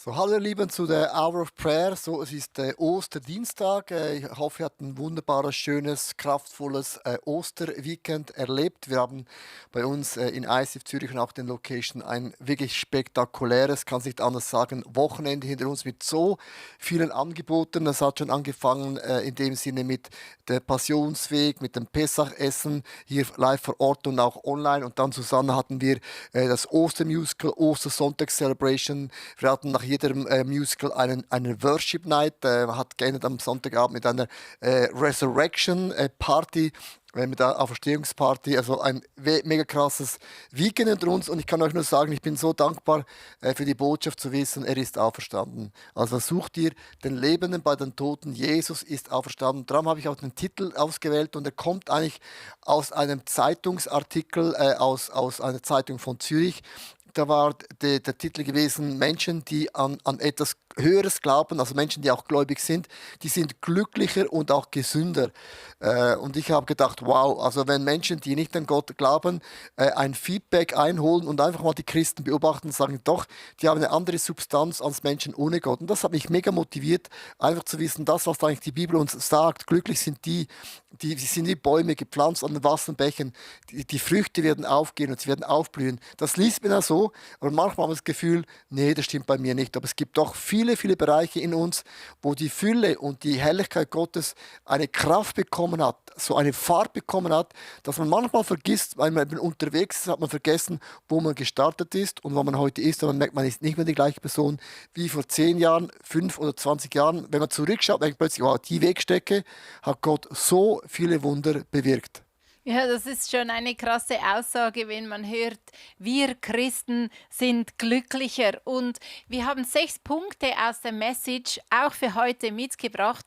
So, hallo ihr Lieben zu der Hour of Prayer. So, es ist Osterdienstag. Ich hoffe, ihr habt ein wunderbares, schönes, kraftvolles Osterweekend erlebt. Wir haben bei uns in ICF Zürich und auch den Location ein wirklich spektakuläres, kann es nicht anders sagen, Wochenende hinter uns mit so vielen Angeboten. Das hat schon angefangen in dem Sinne mit der Passionsweg, mit dem Pessachessen hier live vor Ort und auch online. Und dann zusammen hatten wir das Ostermusical, Ostersonntag Celebration. Wir hatten nach jedem Musical einen Worship Night. Hat geendet am Sonntagabend mit einer Resurrection Party. Mit der Auferstehungsparty, also ein mega krasses Weekend hinter uns. Und ich kann euch nur sagen, ich bin so dankbar für die Botschaft zu wissen, er ist auferstanden. Also sucht ihr den Lebenden bei den Toten, Jesus ist auferstanden. Darum habe ich auch den Titel ausgewählt und er kommt eigentlich aus einem Zeitungsartikel, aus einer Zeitung von Zürich. Da war der Titel gewesen, Menschen, die an etwas Höheres glauben, also Menschen, die auch gläubig sind, die sind glücklicher und auch gesünder. Und ich habe gedacht, wow, also wenn Menschen, die nicht an Gott glauben, ein Feedback einholen und einfach mal die Christen beobachten und sagen, doch, die haben eine andere Substanz als Menschen ohne Gott. Und das hat mich mega motiviert, einfach zu wissen, das, was eigentlich die Bibel uns sagt, glücklich sind die sind wie Bäume gepflanzt an den Wasserbächen. Die Früchte werden aufgehen und sie werden aufblühen. Das liest man ja so, aber manchmal haben wir das Gefühl, nee, das stimmt bei mir nicht. Aber es gibt doch viele, viele Bereiche in uns, wo die Fülle und die Herrlichkeit Gottes eine Kraft bekommen hat, so eine Fahrt bekommen hat, dass man manchmal vergisst, weil man eben unterwegs ist, hat man vergessen, wo man gestartet ist und wo man heute ist. Und dann merkt man, ist nicht mehr die gleiche Person wie vor 10 Jahren, 5 oder 20 Jahren. Wenn man zurückschaut, merkt man plötzlich, wow, die Wegstrecke hat Gott so viele Wunder bewirkt. Ja, das ist schon eine krasse Aussage, wenn man hört, wir Christen sind glücklicher. Und wir haben 6 Punkte aus der Message auch für heute mitgebracht,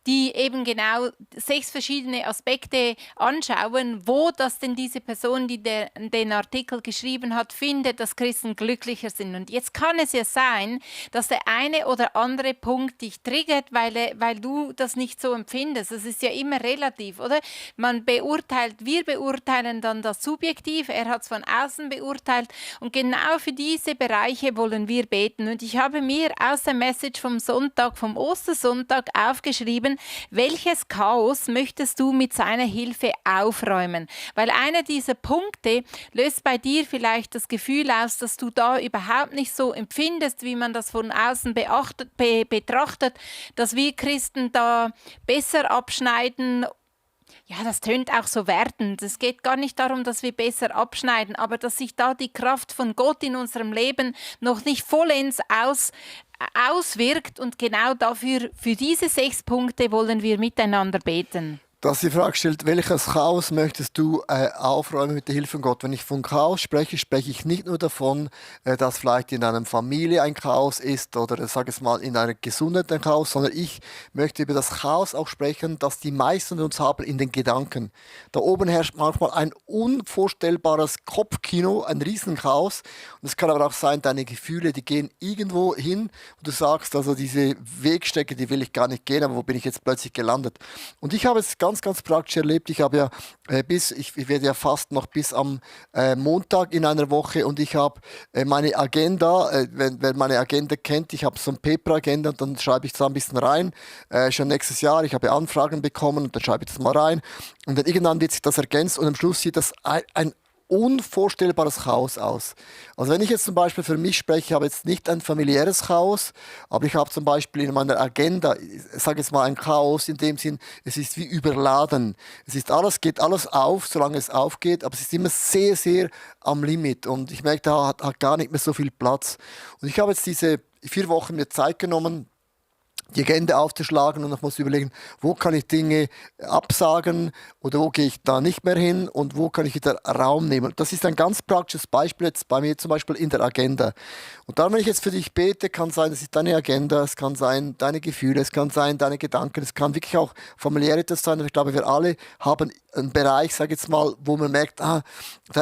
die eben genau 6 verschiedene Aspekte anschauen, wo das denn diese Person, die den Artikel geschrieben hat, findet, dass Christen glücklicher sind. Und jetzt kann es ja sein, dass der eine oder andere Punkt dich triggert, weil du das nicht so empfindest. Das ist ja immer relativ, oder? Wir beurteilen dann das subjektiv, er hat es von außen beurteilt und genau für diese Bereiche wollen wir beten. Und ich habe mir aus der Message vom Sonntag, vom Ostersonntag aufgeschrieben, welches Chaos möchtest du mit seiner Hilfe aufräumen? Weil einer dieser Punkte löst bei dir vielleicht das Gefühl aus, dass du da überhaupt nicht so empfindest, wie man das von außen betrachtet, dass wir Christen da besser abschneiden. Ja, das tönt auch so wertend. Es geht gar nicht darum, dass wir besser abschneiden, aber dass sich da die Kraft von Gott in unserem Leben noch nicht vollends auswirkt. Und genau dafür, für diese 6 Punkte wollen wir miteinander beten. Dass die Frage stellt, welches Chaos möchtest du aufräumen mit der Hilfe von Gott? Wenn ich von Chaos spreche, spreche ich nicht nur davon, dass vielleicht in einer Familie ein Chaos ist oder sage es mal in einer Gesundheit ein Chaos, sondern ich möchte über das Chaos auch sprechen, das die meisten von uns haben in den Gedanken. Da oben herrscht manchmal ein unvorstellbares Kopfkino, ein Riesenchaos. Und es kann aber auch sein, deine Gefühle, die gehen irgendwo hin und du sagst, also diese Wegstrecke, die will ich gar nicht gehen, aber wo bin ich jetzt plötzlich gelandet? Und ich habe es ganz praktisch erlebt. Ich habe ja ich werde ja fast noch bis am Montag in einer Woche und ich habe meine Agenda, wer meine Agenda kennt, ich habe so eine Paper-Agenda und dann schreibe ich da ein bisschen rein, schon nächstes Jahr, ich habe Anfragen bekommen und dann schreibe ich das mal rein und dann irgendwann wird sich das ergänzt und am Schluss sieht das ein unvorstellbares Chaos aus. Also wenn ich jetzt zum Beispiel für mich spreche, ich habe jetzt nicht ein familiäres Chaos, aber ich habe zum Beispiel in meiner Agenda, ich sage jetzt mal ein Chaos in dem Sinn, es ist wie überladen. Es ist alles, geht alles auf, solange es aufgeht, aber es ist immer sehr, sehr am Limit und ich merke, da hat gar nicht mehr so viel Platz. Und ich habe jetzt diese 4 Wochen mir Zeit genommen, die Agenda aufzuschlagen und ich muss überlegen, wo kann ich Dinge absagen oder wo gehe ich da nicht mehr hin und wo kann ich wieder Raum nehmen. Das ist ein ganz praktisches Beispiel jetzt bei mir zum Beispiel in der Agenda. Und dann, wenn ich jetzt für dich bete, kann sein, das ist deine Agenda, es kann sein deine Gefühle, es kann sein deine Gedanken, es kann wirklich auch familiär etwas sein. Ich glaube, wir alle haben einen Bereich, sage ich jetzt mal, wo man merkt, da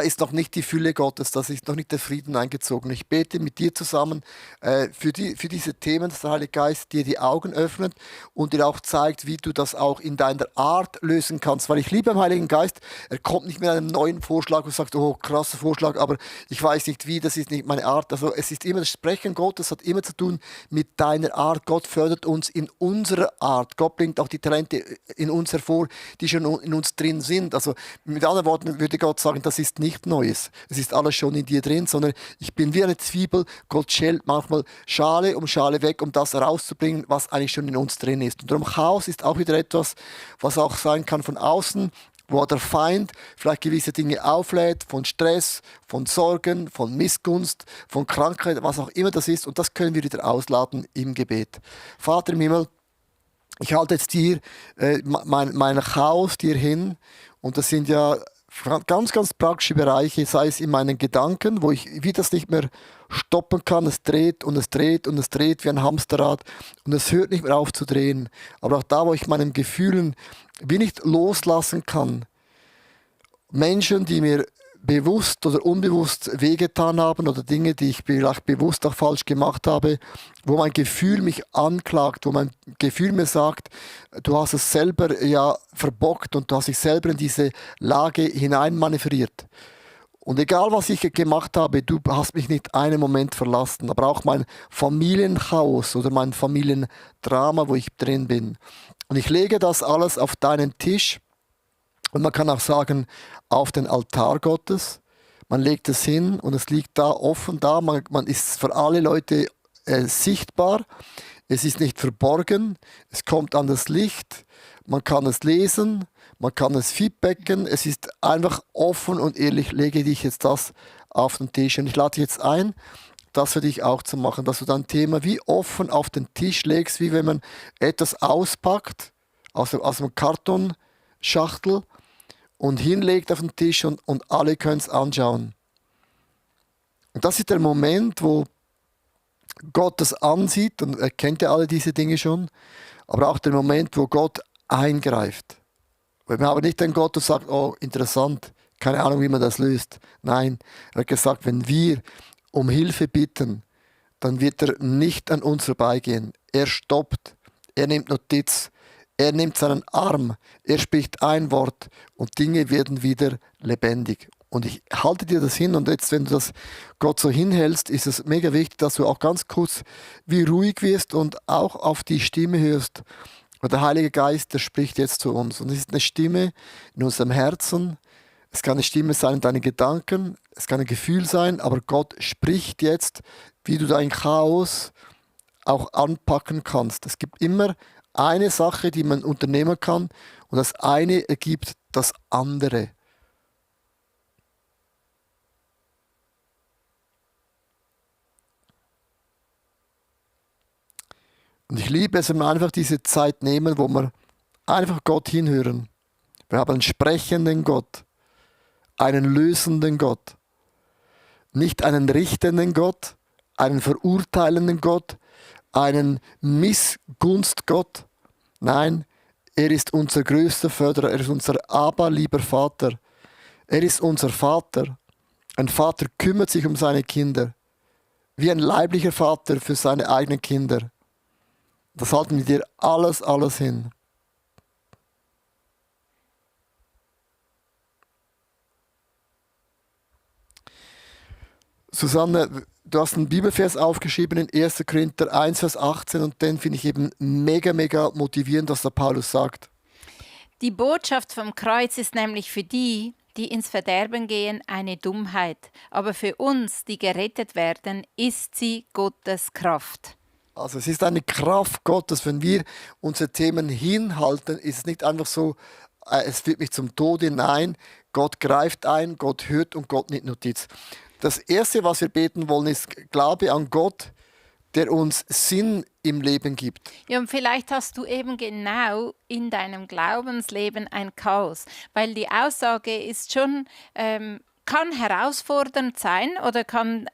ist noch nicht die Fülle Gottes, da ist noch nicht der Frieden eingezogen. Ich bete mit dir zusammen für diese Themen, dass der Heilige Geist dir die Augen öffnet und dir auch zeigt, wie du das auch in deiner Art lösen kannst. Weil ich liebe am Heiligen Geist, er kommt nicht mit einem neuen Vorschlag und sagt, oh, krasser Vorschlag, aber ich weiß nicht wie, das ist nicht meine Art. Also es ist immer das Sprechen Gottes, hat immer zu tun mit deiner Art. Gott fördert uns in unserer Art. Gott bringt auch die Talente in uns hervor, die schon in uns drin sind. Also mit anderen Worten würde Gott sagen, das ist nicht Neues. Es ist alles schon in dir drin, sondern ich bin wie eine Zwiebel. Gott schält manchmal Schale um Schale weg, um das herauszubringen, was eigentlich schon in uns drin ist. Und darum Chaos ist auch wieder etwas, was auch sein kann von außen, wo der Feind vielleicht gewisse Dinge auflädt, von Stress, von Sorgen, von Missgunst, von Krankheit, was auch immer das ist. Und das können wir wieder ausladen im Gebet. Vater im Himmel, ich halte jetzt dir mein Chaos dir hin. Und das sind ja ganz, ganz praktische Bereiche, sei es in meinen Gedanken, wo ich wie das nicht mehr stoppen kann. Es dreht und es dreht und es dreht wie ein Hamsterrad und es hört nicht mehr auf zu drehen. Aber auch da, wo ich meinen Gefühlen wie nicht loslassen kann. Menschen, die mir bewusst oder unbewusst wehgetan haben oder Dinge, die ich vielleicht bewusst auch falsch gemacht habe, wo mein Gefühl mich anklagt, wo mein Gefühl mir sagt, du hast es selber ja verbockt und du hast dich selber in diese Lage hineinmanövriert. Und egal, was ich gemacht habe, du hast mich nicht einen Moment verlassen, aber auch mein Familienchaos oder mein Familiendrama, wo ich drin bin. Und ich lege das alles auf deinen Tisch. Und man kann auch sagen, auf den Altar Gottes. Man legt es hin und es liegt da offen da. Man ist für alle Leute sichtbar. Es ist nicht verborgen. Es kommt an das Licht. Man kann es lesen. Man kann es feedbacken. Es ist einfach offen und ehrlich. Lege dich jetzt das auf den Tisch. Und ich lade dich jetzt ein, das für dich auch zu machen, dass du dein Thema wie offen auf den Tisch legst, wie wenn man etwas auspackt aus einem Kartonschachtel und hinlegt auf den Tisch und alle können es anschauen. Und das ist der Moment, wo Gott das ansieht und er kennt ja alle diese Dinge schon, aber auch der Moment, wo Gott eingreift. Weil wir haben nicht einen Gott, der sagt, oh, interessant, keine Ahnung, wie man das löst. Nein, er hat gesagt, wenn wir um Hilfe bitten, dann wird er nicht an uns vorbeigehen. Er stoppt, er nimmt Notiz, er nimmt seinen Arm, er spricht ein Wort und Dinge werden wieder lebendig. Und ich halte dir das hin und jetzt, wenn du das Gott so hinhältst, ist es mega wichtig, dass du auch ganz kurz wie ruhig wirst und auch auf die Stimme hörst. Und der Heilige Geist, der spricht jetzt zu uns. Und es ist eine Stimme in unserem Herzen. Es kann eine Stimme sein in deinen Gedanken, es kann ein Gefühl sein, aber Gott spricht jetzt, wie du dein Chaos auch anpacken kannst. Es gibt immer eine Sache, die man unternehmen kann und das eine ergibt das andere. Und ich liebe es, wenn wir einfach diese Zeit nehmen, wo wir einfach Gott hinhören. Wir haben einen sprechenden Gott, einen lösenden Gott, nicht einen richtenden Gott, einen verurteilenden Gott, einen Missgunstgott. Nein, er ist unser größter Förderer, er ist unser lieber Vater. Er ist unser Vater. Ein Vater kümmert sich um seine Kinder, wie ein leiblicher Vater für seine eigenen Kinder. Das halten wir dir alles hin. Susanne, du hast einen Bibelvers aufgeschrieben in 1. Korinther 1, Vers 18 und den finde ich eben mega motivierend, was der Paulus sagt. Die Botschaft vom Kreuz ist nämlich für die, die ins Verderben gehen, eine Dummheit. Aber für uns, die gerettet werden, ist sie Gottes Kraft. Also es ist eine Kraft Gottes, wenn wir unsere Themen hinhalten, ist es nicht einfach so, es führt mich zum Tode. Nein, Gott greift ein, Gott hört und Gott nimmt Notiz. Das Erste, was wir beten wollen, ist Glaube an Gott, der uns Sinn im Leben gibt. Ja, und vielleicht hast du eben genau in deinem Glaubensleben ein Chaos, weil die Aussage ist schon, kann herausfordernd sein oder kann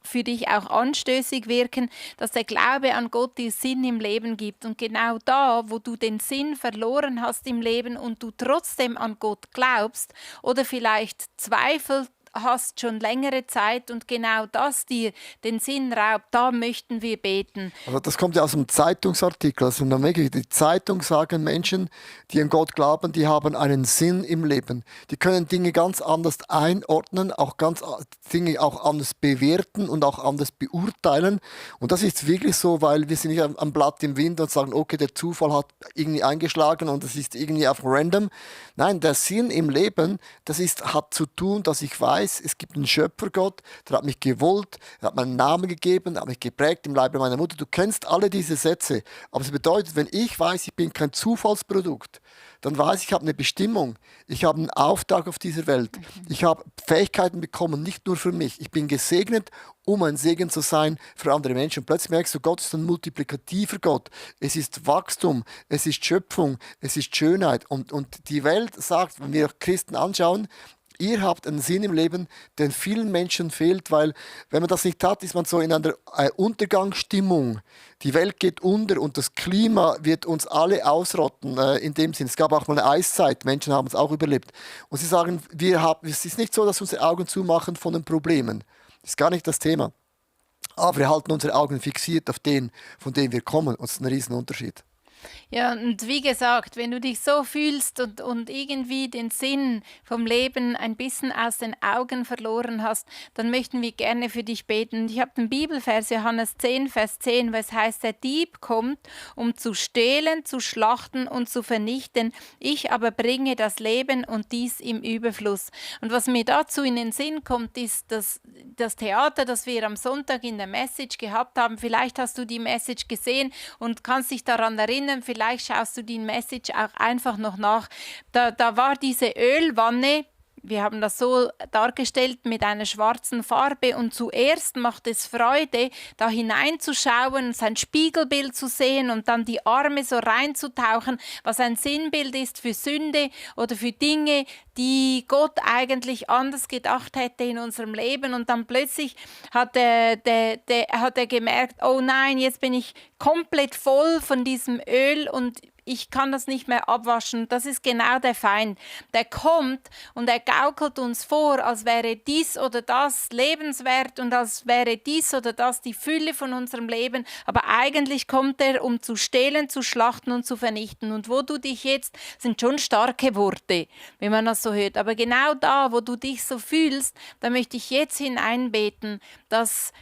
für dich auch anstößig wirken, dass der Glaube an Gott dir Sinn im Leben gibt. Und genau da, wo du den Sinn verloren hast im Leben und du trotzdem an Gott glaubst oder vielleicht zweifelst hast schon längere Zeit und genau das dir den Sinn raubt, da möchten wir beten. Also das kommt ja aus einem Zeitungsartikel. Also die Zeitung sagen, Menschen, die an Gott glauben, die haben einen Sinn im Leben. Die können Dinge ganz anders einordnen, auch Dinge auch anders bewerten und auch anders beurteilen. Und das ist wirklich so, weil wir sind nicht am Blatt im Wind und sagen, okay, der Zufall hat irgendwie eingeschlagen und das ist irgendwie auf random. Nein, der Sinn im Leben, hat zu tun, dass ich weiß, es gibt einen Schöpfergott, der hat mich gewollt, er hat meinen Namen gegeben, er hat mich geprägt im Leibe meiner Mutter. Du kennst alle diese Sätze. Aber es bedeutet, wenn ich weiß, ich bin kein Zufallsprodukt, dann weiß ich, ich habe eine Bestimmung. Ich habe einen Auftrag auf dieser Welt. Ich habe Fähigkeiten bekommen, nicht nur für mich. Ich bin gesegnet, um ein Segen zu sein für andere Menschen. Und plötzlich merkst du, Gott ist ein multiplikativer Gott. Es ist Wachstum, es ist Schöpfung, es ist Schönheit. Und die Welt sagt, wenn wir Christen anschauen, ihr habt einen Sinn im Leben, der vielen Menschen fehlt, weil wenn man das nicht hat, ist man so in einer Untergangsstimmung. Die Welt geht unter und das Klima wird uns alle ausrotten. In dem Sinn. Es gab auch mal eine Eiszeit, Menschen haben es auch überlebt. Und sie sagen, es ist nicht so, dass wir unsere Augen zumachen von den Problemen. Das ist gar nicht das Thema. Aber wir halten unsere Augen fixiert auf den, von dem wir kommen. Und das ist ein Riesenunterschied. Ja, und wie gesagt, wenn du dich so fühlst und irgendwie den Sinn vom Leben ein bisschen aus den Augen verloren hast, dann möchten wir gerne für dich beten. Ich habe den Bibelvers Johannes 10, Vers 10, wo es heißt, der Dieb kommt, um zu stehlen, zu schlachten und zu vernichten. Ich aber bringe das Leben und dies im Überfluss. Und was mir dazu in den Sinn kommt, ist das Theater, das wir am Sonntag in der Message gehabt haben. Vielleicht hast du die Message gesehen und kannst dich daran erinnern, vielleicht schaust du die Message auch einfach noch nach. Da war diese Ölwanne, wir haben das so dargestellt mit einer schwarzen Farbe und zuerst macht es Freude, da hineinzuschauen, sein Spiegelbild zu sehen und dann die Arme so reinzutauchen, was ein Sinnbild ist für Sünde oder für Dinge, die Gott eigentlich anders gedacht hätte in unserem Leben. Und dann plötzlich hat er gemerkt, oh nein, jetzt bin ich komplett voll von diesem Öl und ich kann das nicht mehr abwaschen. Das ist genau der Feind. Der kommt und er gaukelt uns vor, als wäre dies oder das lebenswert und als wäre dies oder das die Fülle von unserem Leben. Aber eigentlich kommt er, um zu stehlen, zu schlachten und zu vernichten. Und wo du dich jetzt, sind schon starke Worte, wenn man das so hört. Aber genau da, wo du dich so fühlst, da möchte ich jetzt hineinbeten, dass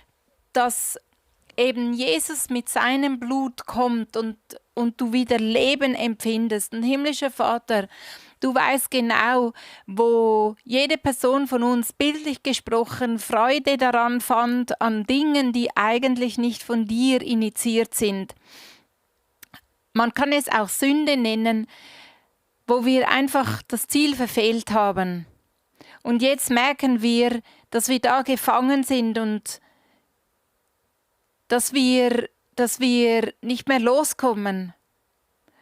eben Jesus mit seinem Blut kommt und du wieder Leben empfindest. Und himmlischer Vater, du weißt genau, wo jede Person von uns bildlich gesprochen Freude daran fand, an Dingen, die eigentlich nicht von dir initiiert sind. Man kann es auch Sünde nennen, wo wir einfach das Ziel verfehlt haben. Und jetzt merken wir, dass wir da gefangen sind und dass wir nicht mehr loskommen.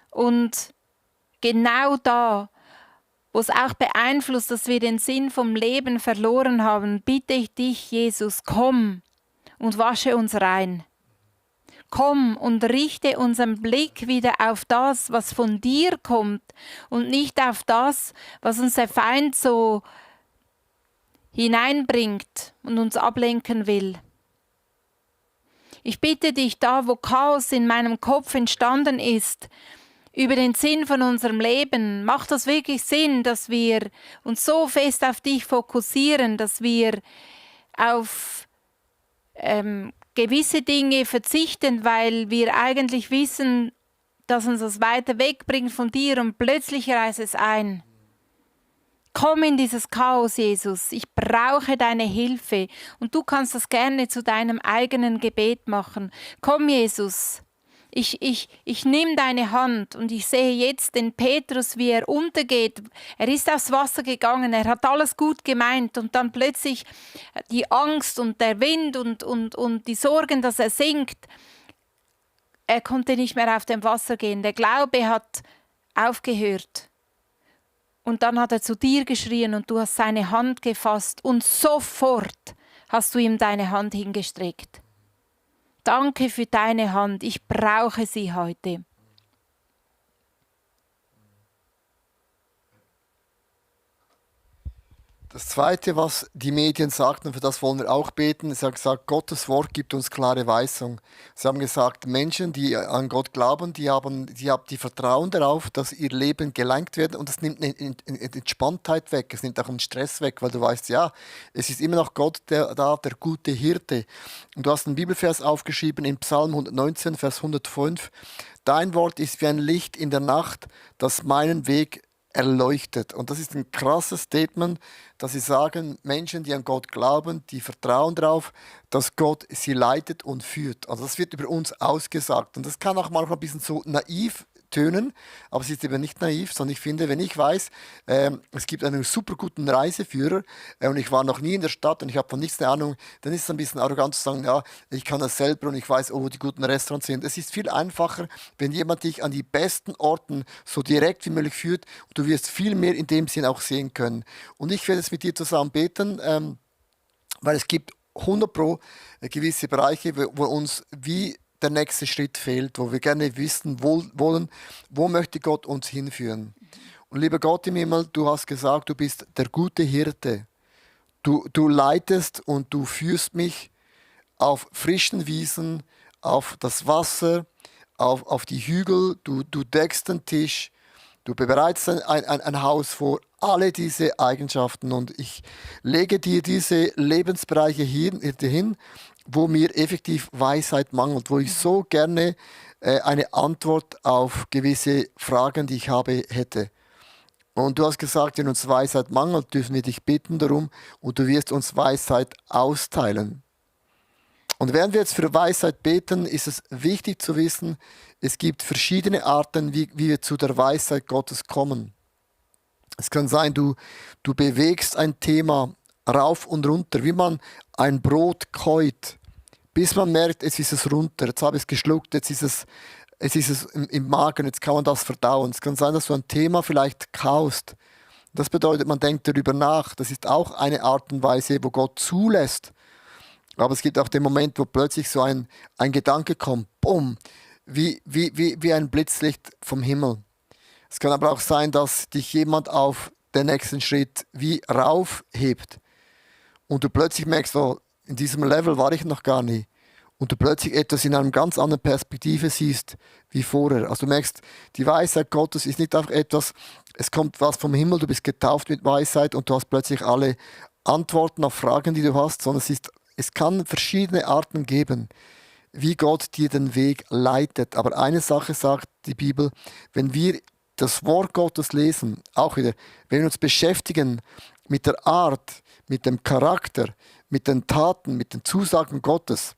Und genau da, wo es auch beeinflusst, dass wir den Sinn vom Leben verloren haben, bitte ich dich, Jesus, komm und wasche uns rein. Komm und richte unseren Blick wieder auf das, was von dir kommt und nicht auf das, was uns der Feind so hineinbringt und uns ablenken will. Ich bitte dich, da wo Chaos in meinem Kopf entstanden ist, über den Sinn von unserem Leben, macht das wirklich Sinn, dass wir uns so fest auf dich fokussieren, dass wir auf gewisse Dinge verzichten, weil wir eigentlich wissen, dass uns das weiter wegbringt von dir und plötzlich reißt es ein. Komm in dieses Chaos, Jesus. Ich brauche deine Hilfe. Und du kannst das gerne zu deinem eigenen Gebet machen. Komm, Jesus. Ich nehme deine Hand und ich sehe jetzt den Petrus, wie er untergeht. Er ist aufs Wasser gegangen, er hat alles gut gemeint und dann plötzlich die Angst und der Wind und die Sorgen, dass er sinkt. Er konnte nicht mehr auf dem Wasser gehen. Der Glaube hat aufgehört. Und dann hat er zu dir geschrien und du hast seine Hand gefasst und sofort hast du ihm deine Hand hingestreckt. Danke für deine Hand, ich brauche sie heute. Das Zweite, was die Medien sagten, und für das wollen wir auch beten, sie haben gesagt, Gottes Wort gibt uns klare Weisung. Sie haben gesagt, Menschen, die an Gott glauben, die vertrauen darauf, dass ihr Leben gelenkt wird und das nimmt eine Entspanntheit weg, es nimmt auch einen Stress weg, weil du weißt, ja, es ist immer noch Gott der gute Hirte. Und du hast einen Bibelvers aufgeschrieben in Psalm 119, Vers 105. Dein Wort ist wie ein Licht in der Nacht, das meinen Weg erleuchtet. Und das ist ein krasses Statement, dass sie sagen, Menschen, die an Gott glauben, die vertrauen darauf, dass Gott sie leitet und führt. Also das wird über uns ausgesagt. Und das kann auch manchmal ein bisschen so naiv tönen, aber es ist eben nicht naiv, sondern ich finde, wenn ich weiß, es gibt einen super guten Reiseführer und ich war noch nie in der Stadt und ich habe von nichts eine Ahnung, dann ist es ein bisschen arrogant zu sagen, ja, ich kann das selber und ich weiß, wo die guten Restaurants sind. Es ist viel einfacher, wenn jemand dich an die besten Orten so direkt wie möglich führt und du wirst viel mehr in dem Sinn auch sehen können. Und ich werde jetzt mit dir zusammen beten, weil es gibt 100 Pro gewisse Bereiche, wo uns wie der nächste Schritt fehlt, wo wir gerne wissen wollen, wo möchte Gott uns hinführen. Und lieber Gott im Himmel, du hast gesagt, du bist der gute Hirte. Du leitest und du führst mich auf frischen Wiesen, auf das Wasser, auf die Hügel, du deckst den Tisch, du bereitest ein Haus vor, alle diese Eigenschaften. Und ich lege dir diese Lebensbereiche hin, wo mir effektiv Weisheit mangelt, wo ich so gerne eine Antwort auf gewisse Fragen, die ich habe, hätte. Und du hast gesagt, wenn uns Weisheit mangelt, dürfen wir dich bitten darum und du wirst uns Weisheit austeilen. Und während wir jetzt für Weisheit beten, ist es wichtig zu wissen, es gibt verschiedene Arten, wie wir zu der Weisheit Gottes kommen. Es kann sein, du bewegst ein Thema rauf und runter, wie man ein Brot käut, bis man merkt, jetzt ist es runter, jetzt habe ich es geschluckt, jetzt ist es im Magen, jetzt kann man das verdauen. Es kann sein, dass du ein Thema vielleicht kaust. Das bedeutet, man denkt darüber nach. Das ist auch eine Art und Weise, wo Gott zulässt. Aber es gibt auch den Moment, wo plötzlich so ein Gedanke kommt, bumm, wie ein Blitzlicht vom Himmel. Es kann aber auch sein, dass dich jemand auf den nächsten Schritt wie raufhebt und du plötzlich merkst, oh, in diesem Level war ich noch gar nie. Und du plötzlich etwas in einer ganz anderen Perspektive siehst wie vorher. Also du merkst, die Weisheit Gottes ist nicht einfach etwas, es kommt was vom Himmel, du bist getauft mit Weisheit und du hast plötzlich alle Antworten auf Fragen, die du hast, sondern es kann verschiedene Arten geben, wie Gott dir den Weg leitet. Aber eine Sache sagt die Bibel, wenn wir das Wort Gottes lesen, auch wieder, wenn wir uns beschäftigen mit der Art, mit dem Charakter, mit den Taten, mit den Zusagen Gottes,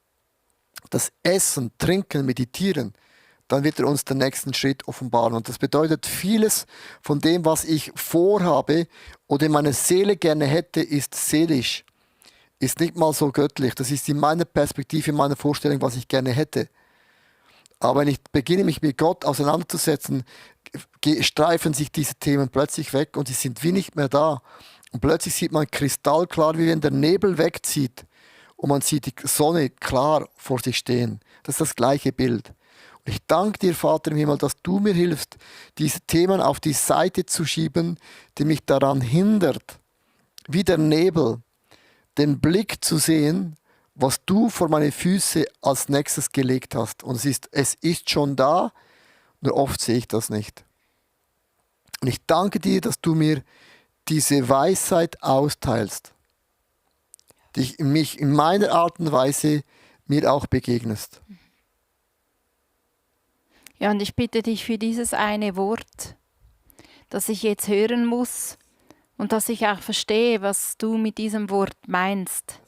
das Essen, Trinken, Meditieren, dann wird er uns den nächsten Schritt offenbaren. Und das bedeutet, vieles von dem, was ich vorhabe oder in meiner Seele gerne hätte, ist seelisch, ist nicht mal so göttlich. Das ist in meiner Perspektive, in meiner Vorstellung, was ich gerne hätte. Aber wenn ich beginne, mich mit Gott auseinanderzusetzen, streifen sich diese Themen plötzlich weg und sie sind wie nicht mehr da. Und plötzlich sieht man kristallklar, wie wenn der Nebel wegzieht und man sieht die Sonne klar vor sich stehen. Das ist das gleiche Bild. Und ich danke dir, Vater im Himmel, dass du mir hilfst, diese Themen auf die Seite zu schieben, die mich daran hindert, wie der Nebel, den Blick zu sehen, was du vor meine Füße als nächstes gelegt hast. Und es ist schon da, nur oft sehe ich das nicht. Und ich danke dir, dass du mir diese Weisheit austeilst, dich mich in meiner Art und Weise mir auch begegnest. Ja, und ich bitte dich für dieses eine Wort, das ich jetzt hören muss und dass ich auch verstehe, was du mit diesem Wort meinst.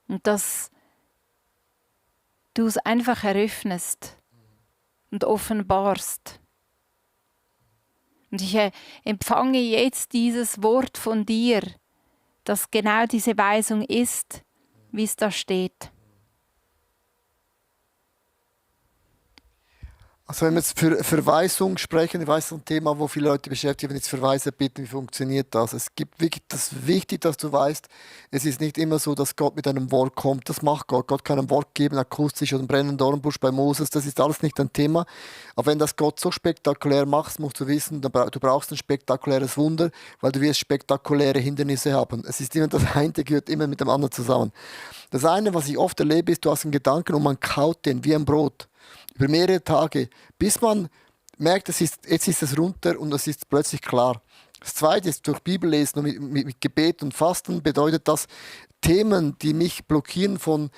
Und dass du es einfach eröffnest und offenbarst. Und ich empfange jetzt dieses Wort von dir, dass genau diese Weisung ist, wie es da steht. Also wenn wir jetzt für Verweisung sprechen, ich weiß, das ist ein Thema, wo viele Leute beschäftigt, wenn jetzt Verweise bitten, wie funktioniert das? Es gibt wirklich, das ist wichtig, dass du weißt, es ist nicht immer so, dass Gott mit einem Wort kommt. Das macht Gott. Gott kann ein Wort geben, akustisch oder einen brennenden Dornbusch bei Moses, das ist alles nicht ein Thema. Aber wenn das Gott so spektakulär macht, musst du wissen, du brauchst ein spektakuläres Wunder, weil du wirst spektakuläre Hindernisse haben. Es ist immer das eine, gehört immer mit dem anderen zusammen. Das eine, was ich oft erlebe, ist, du hast einen Gedanken und man kaut den wie ein Brot über mehrere Tage, bis man merkt, jetzt ist es runter und es ist plötzlich klar. Das Zweite ist, durch Bibellesen und mit Gebet und Fasten bedeutet das, Themen, die mich blockieren von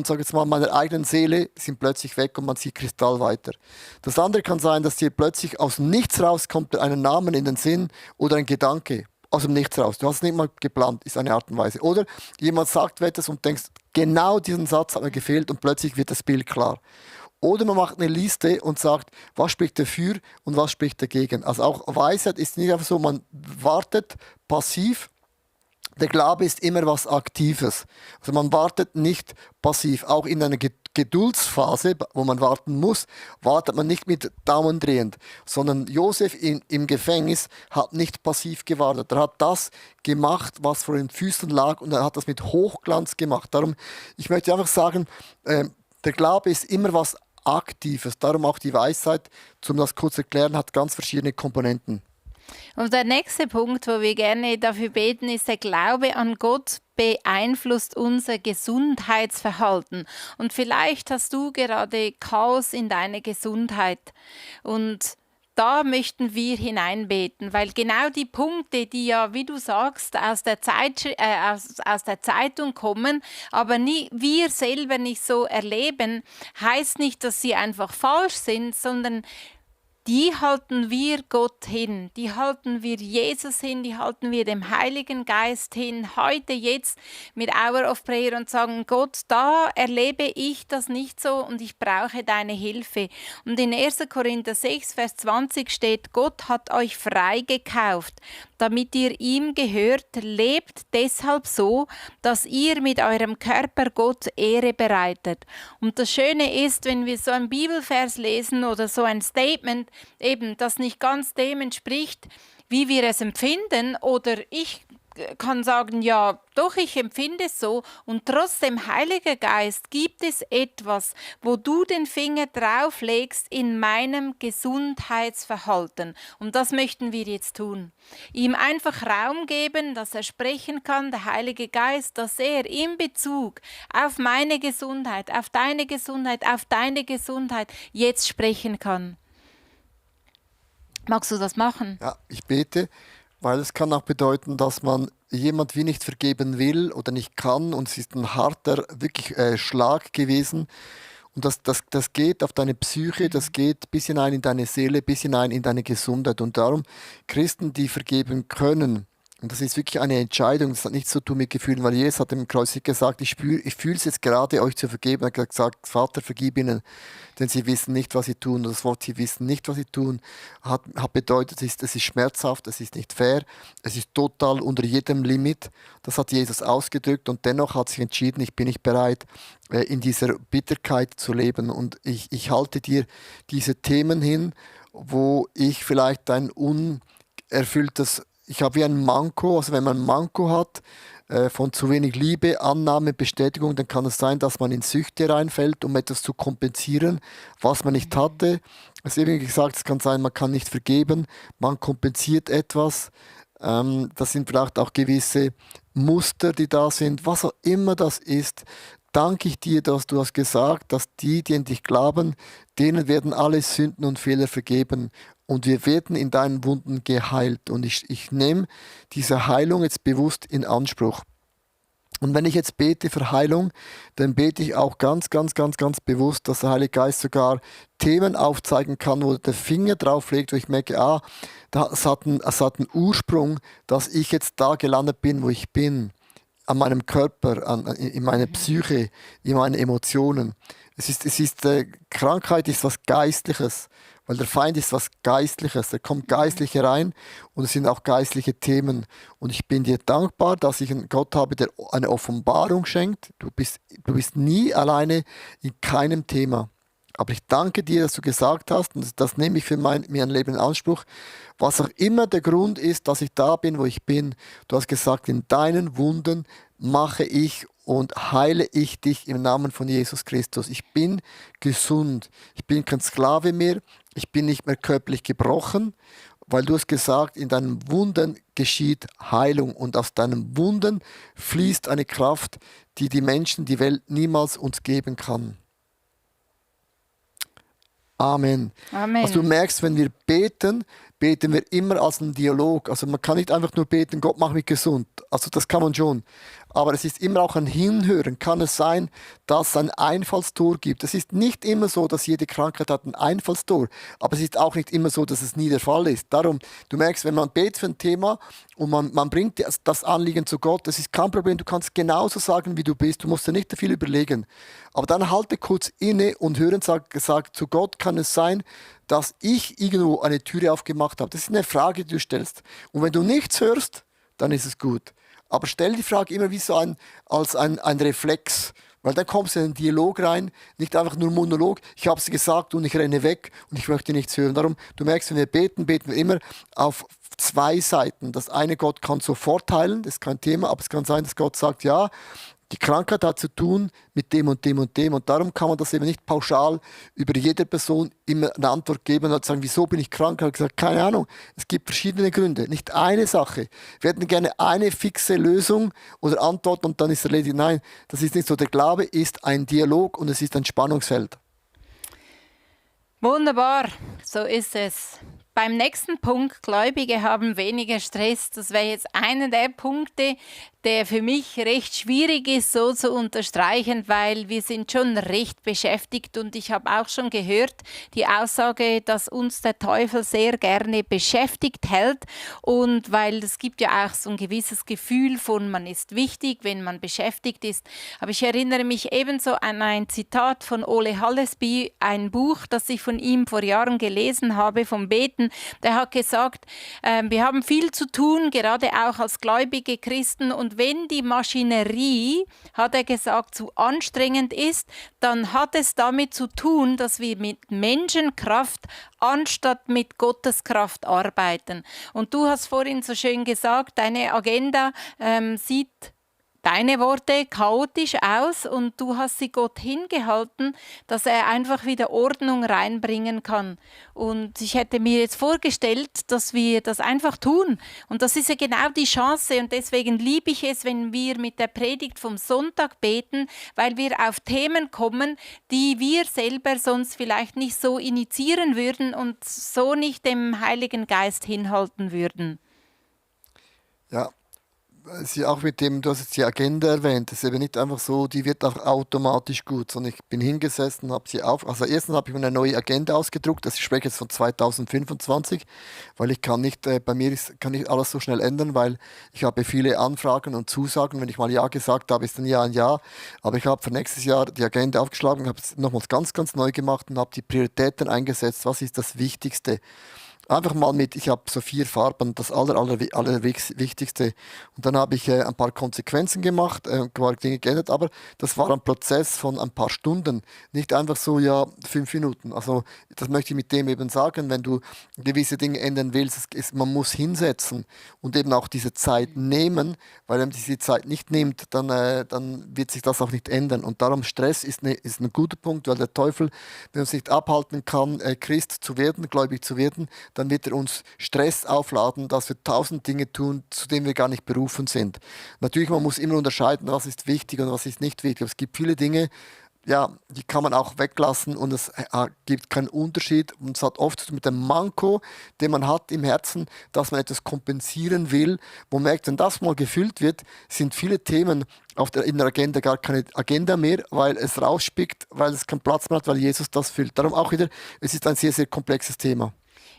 sag jetzt mal, meiner eigenen Seele, sind plötzlich weg und man sieht Kristall weiter. Das andere kann sein, dass dir plötzlich aus dem Nichts rauskommt ein Namen in den Sinn oder ein Gedanke aus dem Nichts raus. Du hast es nicht mal geplant, ist eine Art und Weise. Oder jemand sagt etwas und denkst, genau diesen Satz hat mir gefehlt und plötzlich wird das Bild klar. Oder man macht eine Liste und sagt, was spricht dafür und was spricht dagegen. Also auch Weisheit ist nicht einfach so, man wartet passiv. Der Glaube ist immer was Aktives. Also man wartet nicht passiv. Auch in einer Geduldsphase, wo man warten muss, wartet man nicht mit Daumen drehend, sondern Josef im Gefängnis hat nicht passiv gewartet. Er hat das gemacht, was vor den Füßen lag und er hat das mit Hochglanz gemacht. Darum, ich möchte einfach sagen, der Glaube ist immer was Aktives. Darum auch die Weisheit, um das kurz zu erklären, hat ganz verschiedene Komponenten. Und der nächste Punkt, wo wir gerne dafür beten, ist, der Glaube an Gott beeinflusst unser Gesundheitsverhalten. Und vielleicht hast du gerade Chaos in deiner Gesundheit. Und da möchten wir hineinbeten, weil genau die Punkte, die ja, wie du sagst, aus der Zeitung kommen, aber wir selber nicht so erleben, heißt nicht, dass sie einfach falsch sind, sondern die halten wir Gott hin, die halten wir Jesus hin, die halten wir dem Heiligen Geist hin, heute, jetzt mit Hour of Prayer und sagen, Gott, da erlebe ich das nicht so und ich brauche deine Hilfe. Und in 1. Korinther 6, Vers 20 steht, Gott hat euch freigekauft, damit ihr ihm gehört, lebt deshalb so, dass ihr mit eurem Körper Gott Ehre bereitet. Und das Schöne ist, wenn wir so einen Bibelvers lesen oder so ein Statement, eben das nicht ganz dem entspricht, wie wir es empfinden, oder ich kann sagen, ja, doch, ich empfinde es so, und trotzdem, Heiliger Geist, gibt es etwas, wo du den Finger drauf legst in meinem Gesundheitsverhalten. Und das möchten wir jetzt tun. Ihm einfach Raum geben, dass er sprechen kann, der Heilige Geist, dass er in Bezug auf meine Gesundheit, auf deine Gesundheit jetzt sprechen kann. Magst du das machen? Ja, ich bete, weil es kann auch bedeuten, dass man jemand wie nicht vergeben will oder nicht kann und es ist ein harter wirklich Schlag gewesen und das geht auf deine Psyche, das geht bis hinein in deine Seele, bis hinein in deine Gesundheit und darum Christen, die vergeben können, und das ist wirklich eine Entscheidung, das hat nichts zu tun mit Gefühlen, weil Jesus hat im Kreuz gesagt, ich fühle es jetzt gerade, euch zu vergeben. Er hat gesagt, Vater, vergib ihnen, denn sie wissen nicht, was sie tun. Und das Wort, sie wissen nicht, was sie tun, hat bedeutet, es ist schmerzhaft, es ist nicht fair, es ist total unter jedem Limit. Das hat Jesus ausgedrückt und dennoch hat sich entschieden, ich bin nicht bereit, in dieser Bitterkeit zu leben. Und ich halte dir diese Themen hin, wo ich vielleicht ein unerfülltes, ich habe wie ein Manko, also wenn man ein Manko hat, von zu wenig Liebe, Annahme, Bestätigung, dann kann es sein, dass man in Süchte reinfällt, um etwas zu kompensieren, was man nicht hatte. Also wie gesagt, es kann sein, man kann nicht vergeben, man kompensiert etwas. Das sind vielleicht auch gewisse Muster, die da sind. Was auch immer das ist, danke ich dir, dass du hast gesagt, dass die an dich glauben, denen werden alle Sünden und Fehler vergeben. Und wir werden in deinen Wunden geheilt. Und ich nehme diese Heilung jetzt bewusst in Anspruch. Und wenn ich jetzt bete für Heilung, dann bete ich auch ganz, ganz, ganz, ganz bewusst, dass der Heilige Geist sogar Themen aufzeigen kann, wo der Finger drauf legt, wo ich merke, es hat einen Ursprung, dass ich jetzt da gelandet bin, wo ich bin. An meinem Körper, in meiner Psyche, in meinen Emotionen. Krankheit ist was Geistliches, weil der Feind ist was Geistliches. Er kommt geistlich herein und es sind auch geistliche Themen. Und ich bin dir dankbar, dass ich einen Gott habe, der eine Offenbarung schenkt. Du bist nie alleine in keinem Thema. Aber ich danke dir, dass du gesagt hast, und das nehme ich für mein Leben in Anspruch, was auch immer der Grund ist, dass ich da bin, wo ich bin. Du hast gesagt, in deinen Wunden mache ich und heile ich dich im Namen von Jesus Christus. Ich bin gesund. Ich bin kein Sklave mehr. Ich bin nicht mehr körperlich gebrochen, weil du hast gesagt, in deinen Wunden geschieht Heilung und aus deinen Wunden fließt eine Kraft, die die Menschen, die Welt niemals uns geben kann. Amen. Also du Amen. merkst, wenn wir beten, beten wir immer als einen Dialog. Also man kann nicht einfach nur beten, Gott mach mich gesund. Also das kann man schon. Aber es ist immer auch ein Hinhören. Kann es sein, dass es ein Einfallstor gibt? Es ist nicht immer so, dass jede Krankheit hat ein Einfallstor. Aber es ist auch nicht immer so, dass es nie der Fall ist. Darum, du merkst, wenn man betet für ein Thema und man bringt das Anliegen zu Gott, das ist kein Problem. Du kannst genauso sagen, wie du bist. Du musst dir nicht viel überlegen. Aber dann halte kurz inne und hören, sag zu Gott, kann es sein, dass ich irgendwo eine Türe aufgemacht habe. Das ist eine Frage, die du stellst. Und wenn du nichts hörst, dann ist es gut. Aber stell die Frage immer wie so als ein Reflex. Weil dann kommst du in einen Dialog rein, nicht einfach nur Monolog. Ich habe es gesagt und ich renne weg und ich möchte nichts hören. Darum, du merkst, wenn wir beten, beten wir immer auf zwei Seiten. Das eine, Gott kann sofort heilen, das ist kein Thema, aber es kann sein, dass Gott sagt, ja, die Krankheit hat zu tun mit dem und dem und dem. Und darum kann man das eben nicht pauschal über jede Person immer eine Antwort geben und sagen, wieso bin ich krank? Ich habe gesagt, keine Ahnung. Es gibt verschiedene Gründe, nicht eine Sache. Wir hätten gerne eine fixe Lösung oder Antwort und dann ist erledigt. Nein, das ist nicht so. Der Glaube ist ein Dialog und es ist ein Spannungsfeld. Wunderbar, so ist es. Beim nächsten Punkt, Gläubige haben weniger Stress. Das wäre jetzt einer der Punkte, der für mich recht schwierig ist, so zu unterstreichen, weil wir sind schon recht beschäftigt und ich habe auch schon gehört, die Aussage, dass uns der Teufel sehr gerne beschäftigt hält und weil es gibt ja auch so ein gewisses Gefühl von, man ist wichtig, wenn man beschäftigt ist. Aber ich erinnere mich ebenso an ein Zitat von Ole Hallesby, ein Buch, das ich von ihm vor Jahren gelesen habe, vom Beten. Der hat gesagt, wir haben viel zu tun, gerade auch als gläubige Christen und wenn die Maschinerie, hat er gesagt, zu anstrengend ist, dann hat es damit zu tun, dass wir mit Menschenkraft anstatt mit Gottes Kraft arbeiten. Und du hast vorhin so schön gesagt, deine Agenda sieht deine Worte chaotisch aus und du hast sie Gott hingehalten, dass er einfach wieder Ordnung reinbringen kann. Und ich hätte mir jetzt vorgestellt, dass wir das einfach tun. Und das ist ja genau die Chance und deswegen liebe ich es, wenn wir mit der Predigt vom Sonntag beten, weil wir auf Themen kommen, die wir selber sonst vielleicht nicht so initiieren würden und so nicht dem Heiligen Geist hinhalten würden. Ja. Sie auch mit dem, du hast jetzt die Agenda erwähnt, das ist eben nicht einfach so, die wird auch automatisch gut, sondern ich bin hingesessen, habe sie also erstens habe ich mir eine neue Agenda ausgedruckt, ich spreche jetzt von 2025, weil ich kann nicht, bei mir kann nicht alles so schnell ändern, weil ich habe viele Anfragen und Zusagen, wenn ich mal Ja gesagt habe, ist dann Ja ein Ja, aber ich habe für nächstes Jahr die Agenda aufgeschlagen, habe es nochmals ganz, ganz neu gemacht und habe die Prioritäten eingesetzt, was ist das Wichtigste. Einfach mal ich habe so 4 Farben, das Allerwichtigste. Und dann habe ich ein paar Konsequenzen gemacht, Dinge geändert, aber das war ein Prozess von ein paar Stunden, nicht einfach so, ja, 5 Minuten. Also das möchte ich mit dem eben sagen, wenn du gewisse Dinge ändern willst, man muss hinsetzen und eben auch diese Zeit nehmen, weil wenn man diese Zeit nicht nimmt, dann wird sich das auch nicht ändern. Und darum Stress ist ein guter Punkt, weil der Teufel, wenn uns nicht abhalten kann, Christ zu werden, gläubig zu werden, dann wird er uns Stress aufladen, dass wir 1000 Dinge tun, zu denen wir gar nicht berufen sind. Natürlich, man muss immer unterscheiden, was ist wichtig und was ist nicht wichtig. Aber es gibt viele Dinge, ja, die kann man auch weglassen und es gibt keinen Unterschied. Und es hat oft mit dem Manko, den man hat im Herzen, dass man etwas kompensieren will. Wo man merkt, wenn das mal gefüllt wird, sind viele Themen in der Agenda gar keine Agenda mehr, weil es rausspickt, weil es keinen Platz mehr hat, weil Jesus das füllt. Darum auch wieder, es ist ein sehr, sehr komplexes Thema.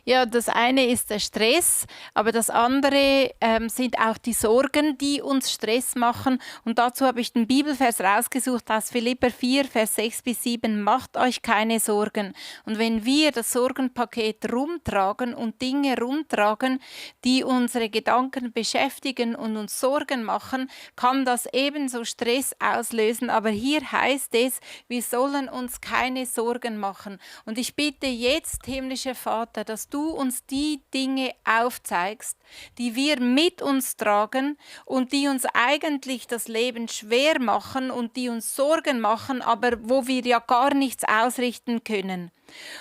Ja, das eine ist der Stress, aber das andere sind auch die Sorgen, die uns Stress machen. Und dazu habe ich den Bibelvers rausgesucht aus Philipper 4, Vers 6-7. Macht euch keine Sorgen. Und wenn wir das Sorgenpaket rumtragen und Dinge rumtragen, die unsere Gedanken beschäftigen und uns Sorgen machen, kann das ebenso Stress auslösen. Aber hier heißt es, wir sollen uns keine Sorgen machen. Und ich bitte jetzt, himmlischer Vater, dass du uns die Dinge aufzeigst, die wir mit uns tragen und die uns eigentlich das Leben schwer machen und die uns Sorgen machen, aber wo wir ja gar nichts ausrichten können.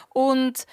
Und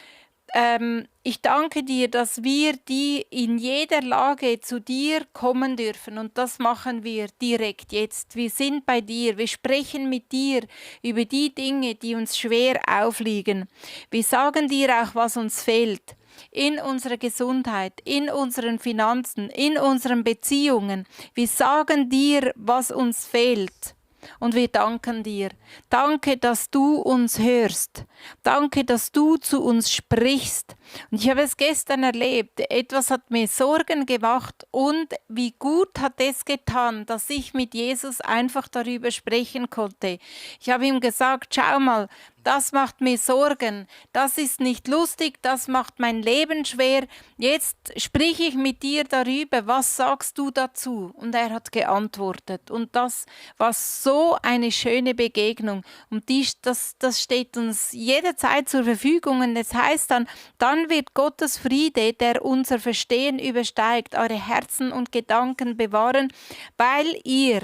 ich danke dir, dass wir die in jeder Lage zu dir kommen dürfen und das machen wir direkt jetzt. Wir sind bei dir, wir sprechen mit dir über die Dinge, die uns schwer aufliegen. Wir sagen dir auch, was uns fehlt. In unserer Gesundheit, in unseren Finanzen, in unseren Beziehungen. Wir sagen dir, was uns fehlt. Und wir danken dir. Danke, dass du uns hörst. Danke, dass du zu uns sprichst. Und ich habe es gestern erlebt. Etwas hat mir Sorgen gemacht und wie gut hat es getan, dass ich mit Jesus einfach darüber sprechen konnte. Ich habe ihm gesagt, schau mal, das macht mir Sorgen, das ist nicht lustig, das macht mein Leben schwer. Jetzt sprich ich mit dir darüber, was sagst du dazu? Und er hat geantwortet. Und das war so eine schöne Begegnung. Und das steht uns jederzeit zur Verfügung. Und das heißt dann wird Gottes Friede, der unser Verstehen übersteigt, eure Herzen und Gedanken bewahren, weil ihr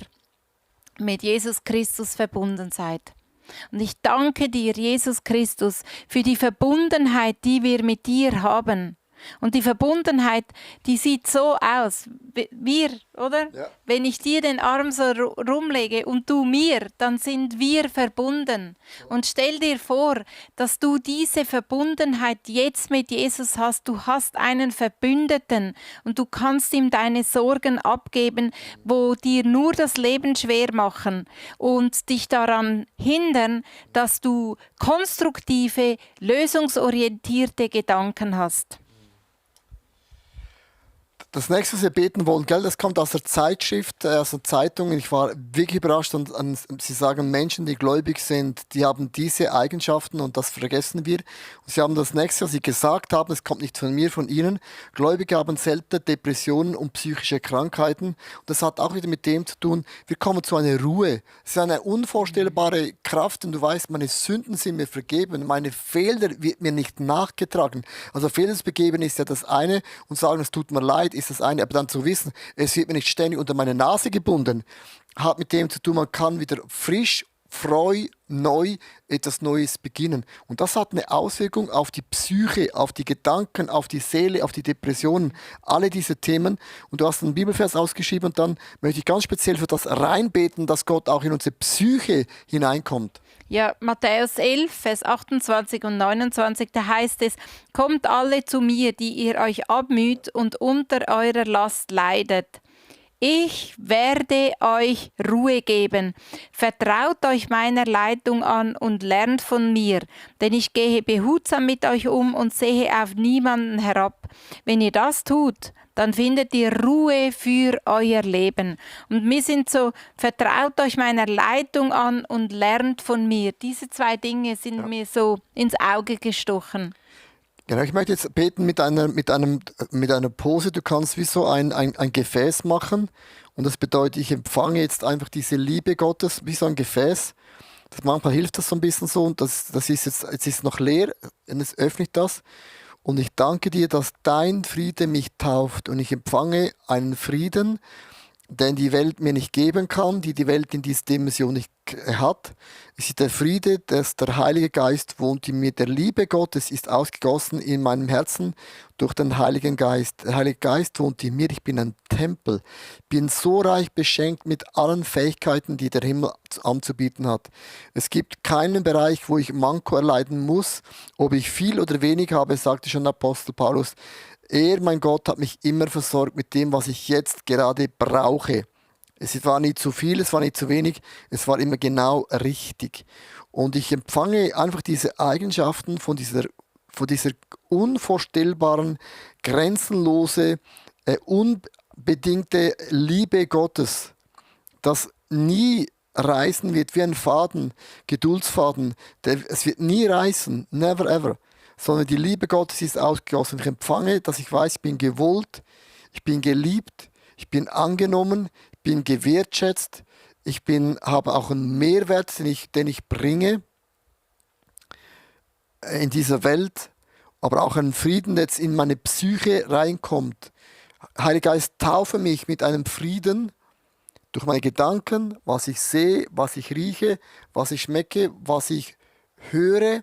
mit Jesus Christus verbunden seid. Und ich danke dir, Jesus Christus, für die Verbundenheit, die wir mit dir haben. Und die Verbundenheit, die sieht so aus. Wir, oder? Ja. Wenn ich dir den Arm so rumlege und du mir, dann sind wir verbunden. Und stell dir vor, dass du diese Verbundenheit jetzt mit Jesus hast. Du hast einen Verbündeten und du kannst ihm deine Sorgen abgeben, wo dir nur das Leben schwer machen und dich daran hindern, dass du konstruktive, lösungsorientierte Gedanken hast. Das nächste, was wir beten wollen, gell, das kommt aus der Zeitschrift, aus der Zeitung. Ich war wirklich überrascht. Und sie sagen, Menschen, die gläubig sind, die haben diese Eigenschaften und das vergessen wir. Und sie haben das nächste, was sie gesagt haben, es kommt nicht von mir, von ihnen. Gläubige haben selten Depressionen und psychische Krankheiten. Und das hat auch wieder mit dem zu tun, wir kommen zu einer Ruhe. Es ist eine unvorstellbare Kraft und du weißt, meine Sünden sind mir vergeben, meine Fehler wird mir nicht nachgetragen. Also Fehler begeben ist ja das eine und sagen, es tut mir leid, ist das eine, aber dann zu wissen, es wird mir nicht ständig unter meine Nase gebunden, hat mit dem zu tun, man kann wieder frisch, freu, neu etwas Neues beginnen. Und das hat eine Auswirkung auf die Psyche, auf die Gedanken, auf die Seele, auf die Depressionen, alle diese Themen. Und du hast einen Bibelvers ausgeschrieben und dann möchte ich ganz speziell für das reinbeten, dass Gott auch in unsere Psyche hineinkommt. Ja, Matthäus 11, Vers 28 und 29, da heißt es, kommt alle zu mir, die ihr euch abmüht und unter eurer Last leidet. Ich werde euch Ruhe geben. Vertraut euch meiner Leitung an und lernt von mir, denn ich gehe behutsam mit euch um und sehe auf niemanden herab. Wenn ihr das tut, dann findet ihr Ruhe für euer Leben. Und wir sind so, vertraut euch meiner Leitung an und lernt von mir. Diese zwei Dinge sind mir so ins Auge gestochen. Genau, ich möchte jetzt beten mit einer Pose. Du kannst wie so ein Gefäß machen. Und das bedeutet, ich empfange jetzt einfach diese Liebe Gottes wie so ein Gefäß. Manchmal hilft das so ein bisschen so. Und das ist jetzt ist noch leer. Und jetzt öffne ich das. Und ich danke dir, dass dein Friede mich tauft. Und ich empfange einen Frieden, den die Welt mir nicht geben kann, die Welt in dieser Dimension nicht hat. Es ist der Friede, dass der Heilige Geist wohnt in mir. Der Liebe Gottes ist ausgegossen in meinem Herzen durch den Heiligen Geist. Der Heilige Geist wohnt in mir. Ich bin ein Tempel. Bin so reich beschenkt mit allen Fähigkeiten, die der Himmel anzubieten hat. Es gibt keinen Bereich, wo ich Manko erleiden muss. Ob ich viel oder wenig habe, sagte schon Apostel Paulus. Er, mein Gott, hat mich immer versorgt mit dem, was ich jetzt gerade brauche. Es war nie zu viel, es war nie zu wenig, es war immer genau richtig. Und ich empfange einfach diese Eigenschaften von dieser von dieser unvorstellbaren, grenzenlose, unbedingte Liebe Gottes, das nie reißen wird wie ein Faden, Geduldsfaden. Es wird nie reißen, never ever. Sondern die Liebe Gottes ist ausgegossen. Ich empfange, dass ich weiß, ich bin gewollt, ich bin geliebt, ich bin angenommen, ich bin gewertschätzt, habe auch einen Mehrwert, den ich bringe in dieser Welt, aber auch einen Frieden, der jetzt in meine Psyche reinkommt. Heiliger Geist, taufe mich mit einem Frieden durch meine Gedanken, was ich sehe, was ich rieche, was ich schmecke, was ich höre,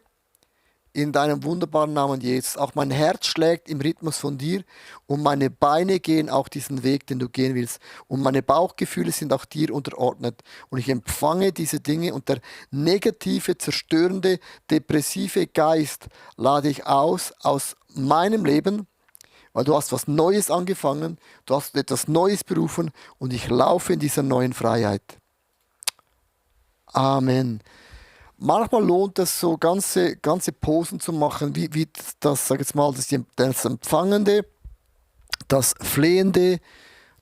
in deinem wunderbaren Namen Jesus. Auch mein Herz schlägt im Rhythmus von dir und meine Beine gehen auch diesen Weg, den du gehen willst. Und meine Bauchgefühle sind auch dir unterordnet. Und ich empfange diese Dinge und der negative, zerstörende, depressive Geist lade ich aus meinem Leben, weil du hast was Neues angefangen, du hast etwas Neues berufen und ich laufe in dieser neuen Freiheit. Amen. Manchmal lohnt es so ganze Posen zu machen, wie das, sag jetzt mal, das Empfangende, das Flehende,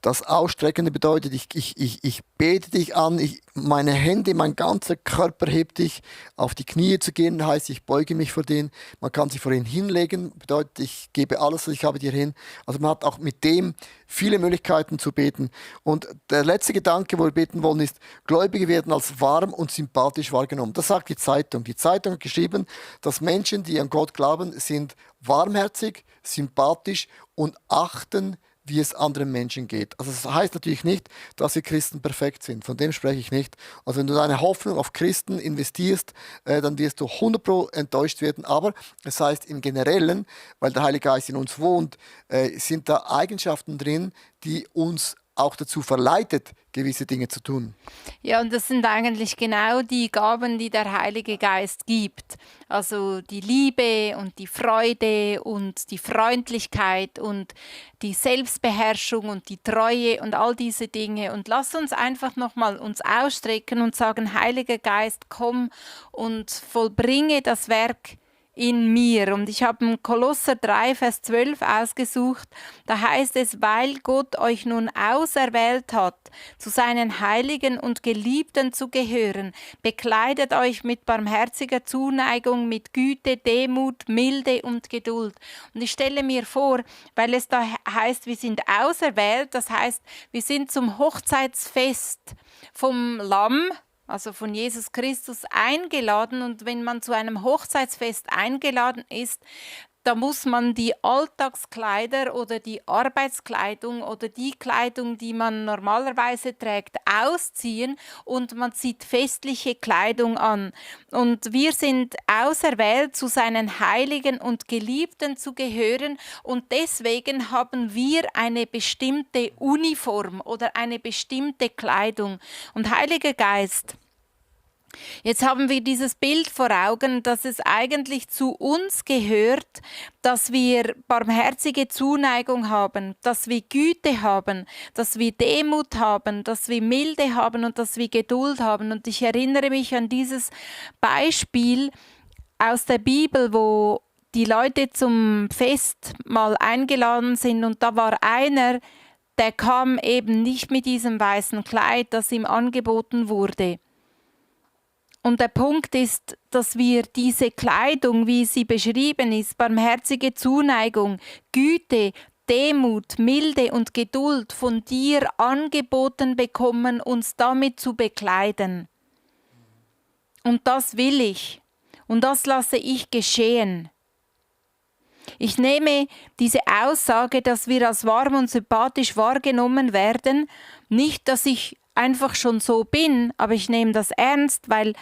das Ausstreckende bedeutet, ich bete dich an, meine Hände, mein ganzer Körper hebt dich, auf die Knie zu gehen, heißt, ich beuge mich vor denen. Man kann sich vor ihnen hinlegen, bedeutet, ich gebe alles, was ich habe, dir hin. Also man hat auch mit dem viele Möglichkeiten zu beten. Und der letzte Gedanke, wo wir beten wollen, ist, Gläubige werden als warm und sympathisch wahrgenommen. Das sagt die Zeitung. Die Zeitung hat geschrieben, dass Menschen, die an Gott glauben, sind warmherzig, sympathisch und achten, wie es anderen Menschen geht. Also das heißt natürlich nicht, dass wir Christen perfekt sind. Von dem spreche ich nicht. Also wenn du deine Hoffnung auf Christen investierst, dann wirst du 100% enttäuscht werden. Aber es heißt im Generellen, weil der Heilige Geist in uns wohnt, sind da Eigenschaften drin, die uns auch dazu verleitet, gewisse Dinge zu tun. Ja, und das sind eigentlich genau die Gaben, die der Heilige Geist gibt. Also die Liebe und die Freude und die Freundlichkeit und die Selbstbeherrschung und die Treue und all diese Dinge. Und lass uns einfach nochmal uns ausstrecken und sagen, Heiliger Geist, komm und vollbringe das Werk in mir. Und ich habe Kolosser 3, Vers 12 ausgesucht. Da heißt es, weil Gott euch nun auserwählt hat, zu seinen Heiligen und Geliebten zu gehören, bekleidet euch mit barmherziger Zuneigung, mit Güte, Demut, Milde und Geduld. Und ich stelle mir vor, weil es da heißt, wir sind auserwählt, das heißt, wir sind zum Hochzeitsfest vom Lamm, also von Jesus Christus, eingeladen. Und wenn man zu einem Hochzeitsfest eingeladen ist, da muss man die Alltagskleider oder die Arbeitskleidung oder die Kleidung, die man normalerweise trägt, ausziehen und man zieht festliche Kleidung an. Und wir sind auserwählt, zu seinen Heiligen und Geliebten zu gehören, und deswegen haben wir eine bestimmte Uniform oder eine bestimmte Kleidung. Und Heiliger Geist, jetzt haben wir dieses Bild vor Augen, dass es eigentlich zu uns gehört, dass wir barmherzige Zuneigung haben, dass wir Güte haben, dass wir Demut haben, dass wir Milde haben und dass wir Geduld haben. Und ich erinnere mich an dieses Beispiel aus der Bibel, wo die Leute zum Fest mal eingeladen sind und da war einer, der kam eben nicht mit diesem weißen Kleid, das ihm angeboten wurde. Und der Punkt ist, dass wir diese Kleidung, wie sie beschrieben ist, barmherzige Zuneigung, Güte, Demut, Milde und Geduld von dir angeboten bekommen, uns damit zu bekleiden. Und das will ich. Und das lasse ich geschehen. Ich nehme diese Aussage, dass wir als warm und sympathisch wahrgenommen werden, nicht, dass ich einfach schon so bin, aber ich nehme das ernst, weil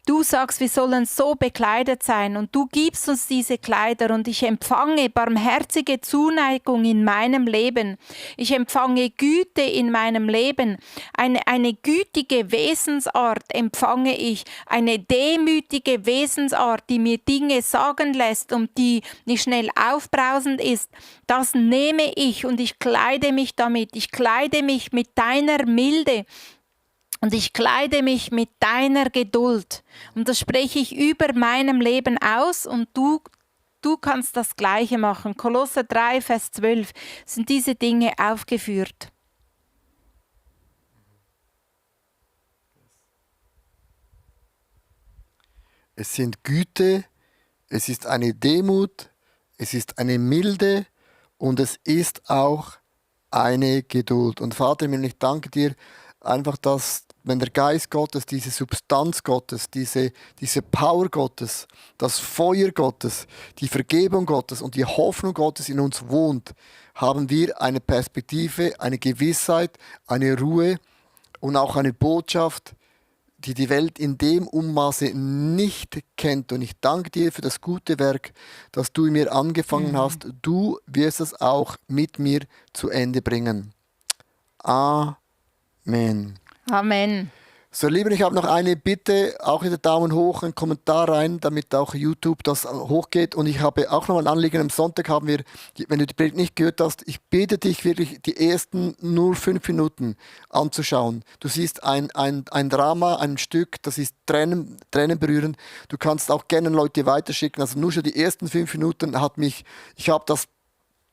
du sagst, wir sollen so bekleidet sein und du gibst uns diese Kleider und ich empfange barmherzige Zuneigung in meinem Leben. Ich empfange Güte in meinem Leben. Eine gütige Wesensart empfange ich. Eine demütige Wesensart, die mir Dinge sagen lässt und die nicht schnell aufbrausend ist. Das nehme ich und ich kleide mich damit. Ich kleide mich mit deiner Milde. Und ich kleide mich mit deiner Geduld. Und das spreche ich über meinem Leben aus und du du kannst das Gleiche machen. Kolosser 3, Vers 12 sind diese Dinge aufgeführt. Es sind Güte, es ist eine Demut, es ist eine Milde und es ist auch eine Geduld. Und Vater, ich danke dir einfach, dass, wenn der Geist Gottes, diese Substanz Gottes, diese Power Gottes, das Feuer Gottes, die Vergebung Gottes und die Hoffnung Gottes in uns wohnt, haben wir eine Perspektive, eine Gewissheit, eine Ruhe und auch eine Botschaft, die die Welt in dem Ummaße nicht kennt. Und ich danke dir für das gute Werk, das du in mir angefangen hast. Du wirst es auch mit mir zu Ende bringen. Amen. Amen. So, Lieben, ich habe noch eine Bitte, auch wieder Daumen hoch, einen Kommentar rein, damit auch YouTube das hochgeht. Und ich habe auch noch ein Anliegen, am Sonntag haben wir, wenn du die Predigt nicht gehört hast, ich bitte dich wirklich, die ersten nur 5 Minuten anzuschauen. Du siehst ein Drama, ein Stück, das ist Tränen berührend. Du kannst auch gerne Leute weiterschicken. Also nur schon die ersten 5 Minuten ich habe das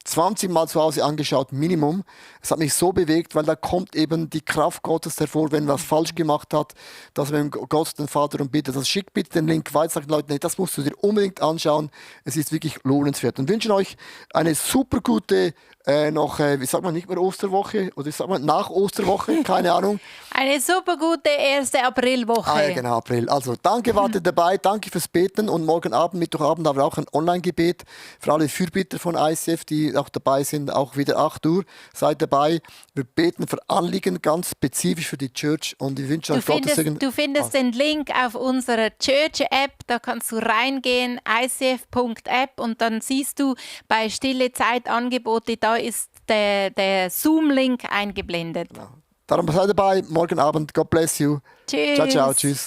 20 Mal zu Hause angeschaut, Minimum. Es hat mich so bewegt, weil da kommt eben die Kraft Gottes hervor, wenn man was falsch gemacht hat, dass man Gott, den Vater, um bittet. Also schickt bitte den Link weiter, sagt Leuten, nee, das musst du dir unbedingt anschauen. Es ist wirklich lohnenswert. Und wünschen euch eine super gute, wie sagt man, nicht mehr Osterwoche, oder wie sagt man, nach Osterwoche, keine Ahnung. Eine super gute 1. Aprilwoche. Ah, ja, genau, April. Also danke, wart ihr dabei, danke fürs Beten und morgen Abend, Mittwochabend haben wir auch ein Online-Gebet für alle Fürbitter von ICF, die auch dabei sind, auch wieder 8 Uhr. Seid dabei. Wir beten für Anliegen, ganz spezifisch für die Church und ich wünsche euch Gottes Segen. Du findest den Link auf unserer Church-App, da kannst du reingehen, icf.app und dann siehst du bei Stille Zeit Angebote, da ist der Zoom-Link eingeblendet. Genau. Darum seid dabei, morgen Abend. God bless you. Tschüss. Ciao, ciao, tschüss.